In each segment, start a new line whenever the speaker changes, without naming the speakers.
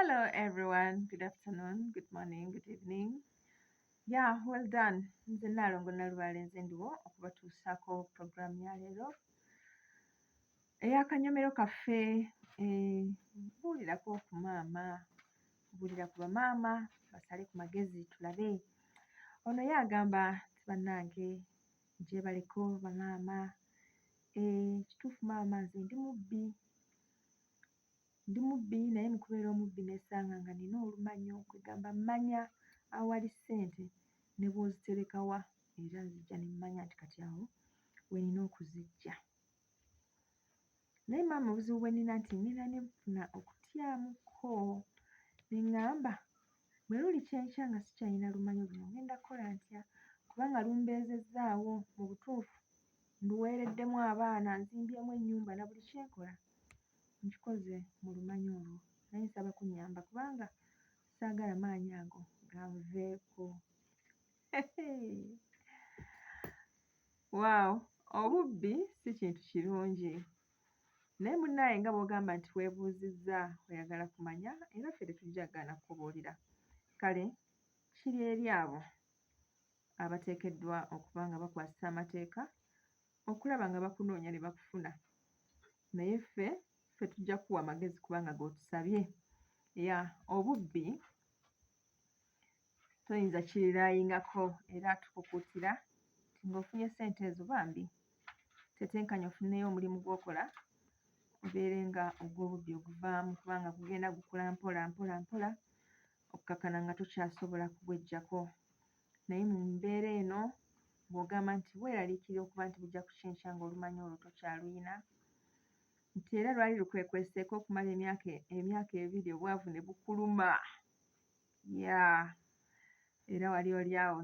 Hello everyone, good afternoon, good morning, good evening. Yeah, well done. Nze Nnaalongo Nnalubaale, nze ndiwo okubatuusaako program ya leero ey'akanyomero kaffe. Mbuulirako ku maama, mbuulira ku bamaama basale ku magezi tulabe. Ono ye agamba nti bannange gyebaleko bamaama, kituufu maama nze ndi mubbi. Ndi mubbi naye mu kubeera omubbi neesanga nga nnina olumanyo, kwegamba mmanya awali ssente ne bw'ozitereka wa era nzija ne mmanya nti kati awo we nnina okuziggya. Naye maama obuzibu bwe nnina nti ŋŋenda ne nfuna okutyamukko ne ŋŋamba bwe lulikya enkya nga sikyalina lumanyo luno ŋŋenda kukola ntya kubanga lumbeezezzaawo mu butuufu nduweereddemu abaana, nzimbyemu ennyumba na buli kye nkola nkikoze mu lumanyo olwo naye nsaba kunnyamba kubanga saagala maanyi ago ganveeko. Waaw, obubbi si kintu kirungi naye munnaaye nga bw'ogamba nti weebuuzizza oyagala kumanya era ffe tetujja kugaana kukubuulira. Kale kiri eri abo abateekeddwa okuba nga bakwasisa amateeka okulaba nga bakunoonya ne bakufuna naye ffe ffe tujja kukuwa amagezi kubanga g'otusabye. Ya obubbi toyinza kiriraayingako era tukukuutira nti ng'ofunye ssente ezo bambi tetenkanya ofuneyo omulimu gw'okola obeere nga ogw'obubbi oguvaamu kubanga gugenda gukula mpola mpola mpola okukkakkana nga tokyasobola kugweggyako. Naye mu mbeera eno bw'ogamba nti weeraliikirira okuba nti bujja kukya enkya ng'olumanyi olwo tokyaluyina, nti era lwali lukwekweseeko okumala emyaka emyaka ebiri obwavu ne bukuluma, yeah, era wali oli awo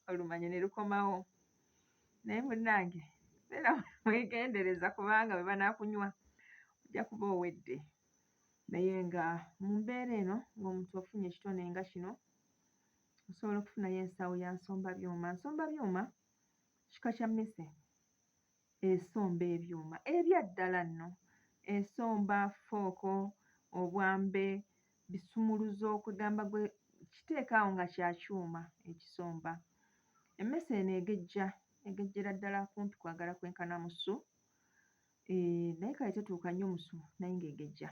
olumanyo ne lukomawo. Naye munnange beera mwegendereza kubanga bwe banaakunywa ojja kuba owedde. Naye nga mu mbeera eno ng'omuntu ofunye ekitone nga kino, osobola okufunayo ensawo ya nsombabyuma. Nsombabyuma kika kya mmese esomba ebyuma ebya ddala nno. Esomba ffooko, obwambe, bisumuluzo kwegamba gwe kiteeke awo nga kya kyuma ekisomba. Emmese eno egejja, egejjera ddala kumpi kwagala kwenkana musu. Eeh naye kale tetuuka nnyo musu naye ng'egejja.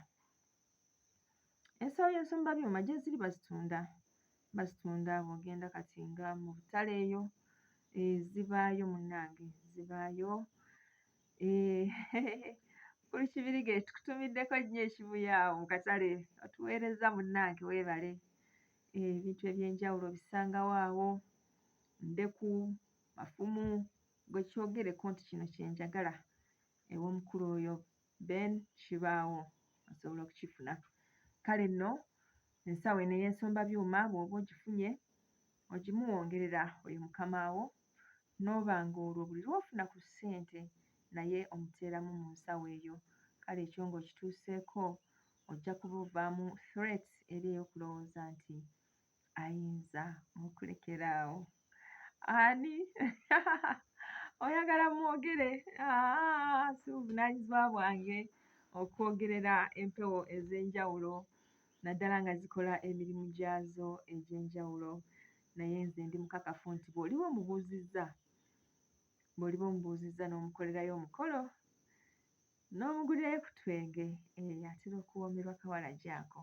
Ensawo y'ensombabyuma gyeziri bazitunda, bazitunda bw'ogenda kati nga mu butale eyo zibaayo munnange zibaayo. Mukulu Kibirige tukutumiddeko nnyo ekibuye awo mu katale otuweerezza munnange weebale. Ebintu eby'enjawulo obisangawo awo, ndeku, mafumu, ggwe kyogereko nti kino kye njagala ew'omukulu oyo Ben kibaawo osobola okukifuna. Kale nno ensawo eno ey'ensombabyuma bw'oba ogifunye ogimuwongerera oyo mukama wo n'oba ng'olwo buli lw'ofuna ku ssente naye omuteeramu mu nsawo eyo. Kale ekyo ng'okituuseeko ojja kuba ovaamu threat eri ey'okulowooza nti ayinza okulekera awo. Ani oyagala mwogere? Ah, si buvunaanyizibwa bwange okwogerera empewo ez'enjawulo naddala nga zikola emirimu gyazo egy'enjawulo. Naye nze ndi mukakafu nti bw'oliba omubuuzizza, bw'oliba omubuuzizza n'omukolerayo omukolo N'omugulirayo ku twenge eh, atera okuwoomerwa kawalagi ako.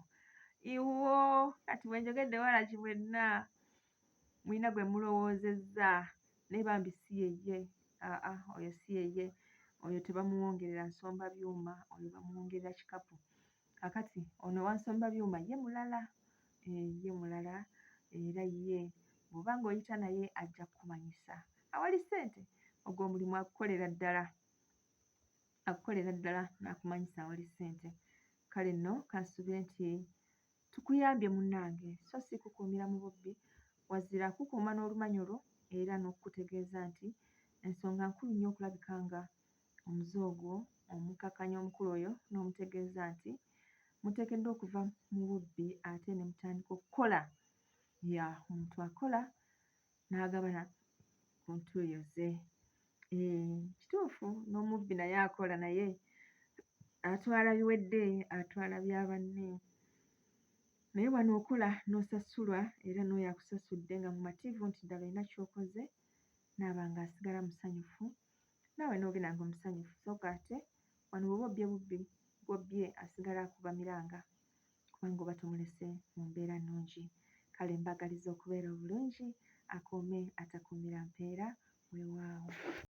Iwo kati bwe njogedde walagi mwenna mulina gwe mulowoozezza naye bambi si yeye, aa oyo si yeye, oyo tebamuwongerera nsomba byuma, oyo bamuwongerera kikapu. Kaakati ono owa nsomba byuma ye mulala, eh, ye mulala era ye bw'oba ng'oyita naye ajja kukumanyisa awali ssente ogwo omulimu agukolera ddala. Akukolera ddala n'akumanyisa awali ssente. Kale nno kansuubire nti tukuyambye munnange so si kukuumira mu bubbi wazira kukuuma n'olumanyo lwo era n'okukutegeeza nti ensonga nkulu nnyo okulabika nga omuze ogwo omukkakkanya omukulu oyo n'omutegeeza nti muteekeddwa okuva mu bubbi ate ne mutandika okukola. Ya omuntu akola n'agabana ku ntuuyo ze. Eh, kituufu n'omubbi naye akola naye atwala biwedde, atwala bya banne. Naye wano okola n'osasulwa era n'oyo akusasudde nga mumativu nti ddala olina ky'okoze n'aba ng'asigala musanyufu naawe n'ogenda nga omusanyufu. So ate wano bw'oba obbye bubbi, gw'obbye asigala akuba miranga kubanga oba tomulese mu mbeera nnungi. Kale mbaagaliza okubeera obulungi, akuume atakuumira mpeera, weewaawo.